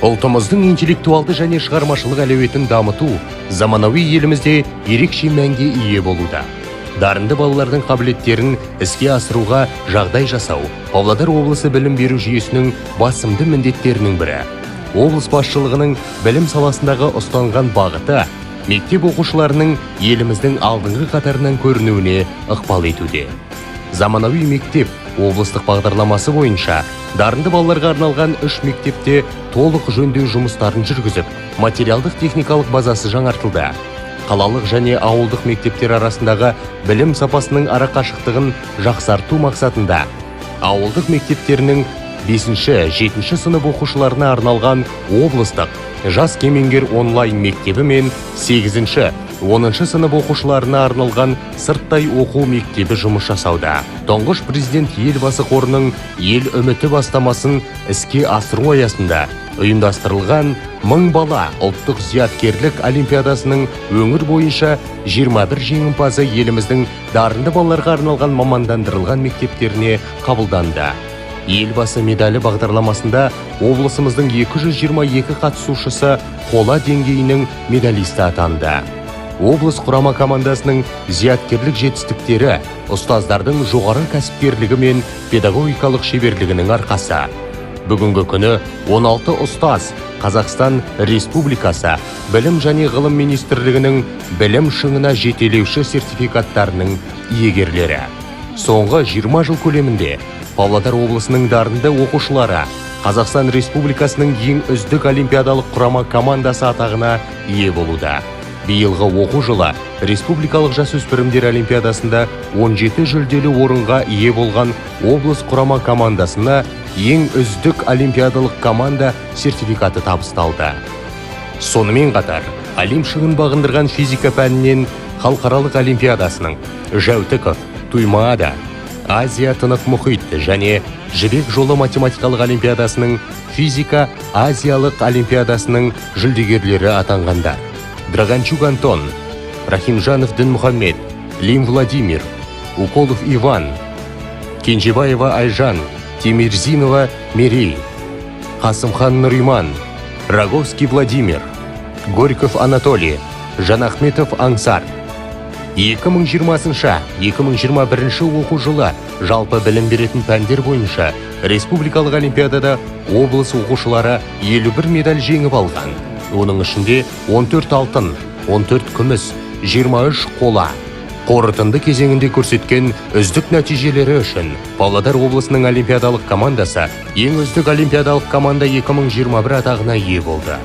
Ұлтымыздың интеллектуалды және шығармашылық әлеуетін дамыту заманауи елімізде ерекше мәнге ие болуда. Дарынды балалардың қабілеттерін іске асыруға жағдай жасау Павлодар облысы білім беру жүйесінің басымды міндеттерінің бірі. Облыс басшылығының білім саласындағы ұстанған бағыты мектеп оқушыларының еліміздің алдыңғы қатарынан көрінуіне ықпал етуде. Заманауи мектеп облыстық бағдарламасы бойынша дарынды балаларға арналған 3 мектепте толық жөндеу жұмыстарын жүргізіп, материалдық техникалық базасы жаңартылды. Қалалық және ауылдық мектептер арасындағы білім сапасының арақашықтығын жақсарту мақсатында ауылдық мектептерінің 5-ші, 7-ші сынып оқушыларына арналған облыстық «Жас кемеңгер» онлайн мектебі мен 8-ші, 10 сынып оқушыларына арналған сырттай оқу мектебі жұмыс жасауда. Тұңғыш Президент Елбасы қорының «Ел үміті» бастамасын іске асыру аясында ұйымдастырылған «Мың бала» ұлттық зияткерлік олимпиадасының өңір бойынша 21 жеңімпазы еліміздің дарынды балаларға арналған мамандандырылған мектептеріне қабылданды. Елбасы медалі бағдарламасында облысымыздың 222 қатысушысы қола деңгейінің медалисті атанды. Облыс құрама командасының зияткерлік жетістіктері ұстаздардың жоғары кәсіпкерлігі мен педагогикалық шеберлігінің арқасы. Бүгінгі күні 16 ұстаз Қазақстан Республикасы Білім және ғылым министрлігінің «Білім шыңына жетелеуші» сертификаттарының иегерлері. Соңғы 20 жыл көлемінде Павлодар облысының дарынды оқушылары Қазақстан Республикасының ең үздік олимпиадалық құрама командасы атағына ие болуда. Биылғы оқу жылы республикалық жасөспірімдер олимпиадасында 17 жүлделі орынға ие болған облыс құрама командасына «Ең үздік олимпиадалық команда» сертификаты табысталды. Сонымен қатар, Олимп шыңын бағындырған физика пәнінен халықаралық олимпиадасының, Жәутіков, Туймаада, Азия Тынық мұхит және Жібек жолы математикалық олимпиадасының, физика Азиялық олимпиадасының жүлдегерлері атанғандар: Драганчук Антон, Рахимжанов Дінмұхаммед, Лим Владимир, Уколов Иван, Кенжебаева Айжан, Темирзинова Мерей, Қасымхан Нұриман, Роговский Владимир, Горьков Анатолий, Жанахметов Аңсар. 2020-2021 оқу жылы жалпы білім беретін пәндер бойынша республикалық олимпиадада облыс оқушылары 51 медаль жеңіп алған. Оның ішінде 14 алтын, 14 күміс, 23 қола. Қорытынды кезеңінде көрсеткен үздік нәтижелері үшін Павлодар облысының олимпиадалық командасы «Ең үздік олимпиадалық команда 2021» атағына ие болды.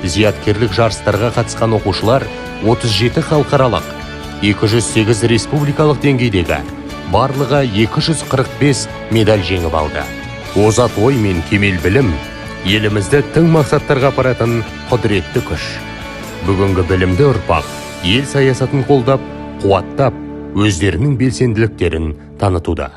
Зияткерлік жарыстарға қатысқан оқушылар 37 халықаралық, 208 республикалық деңгейдегі барлығы 245 медаль жеңіп алды. Озат ой мен кемел білім елімізді тың мақсаттарға апаратын құдіретті күш. Бүгінгі білімді ұрпақ ел саясатын қолдап, қуаттап, өздерінің белсенділіктерін танытуда.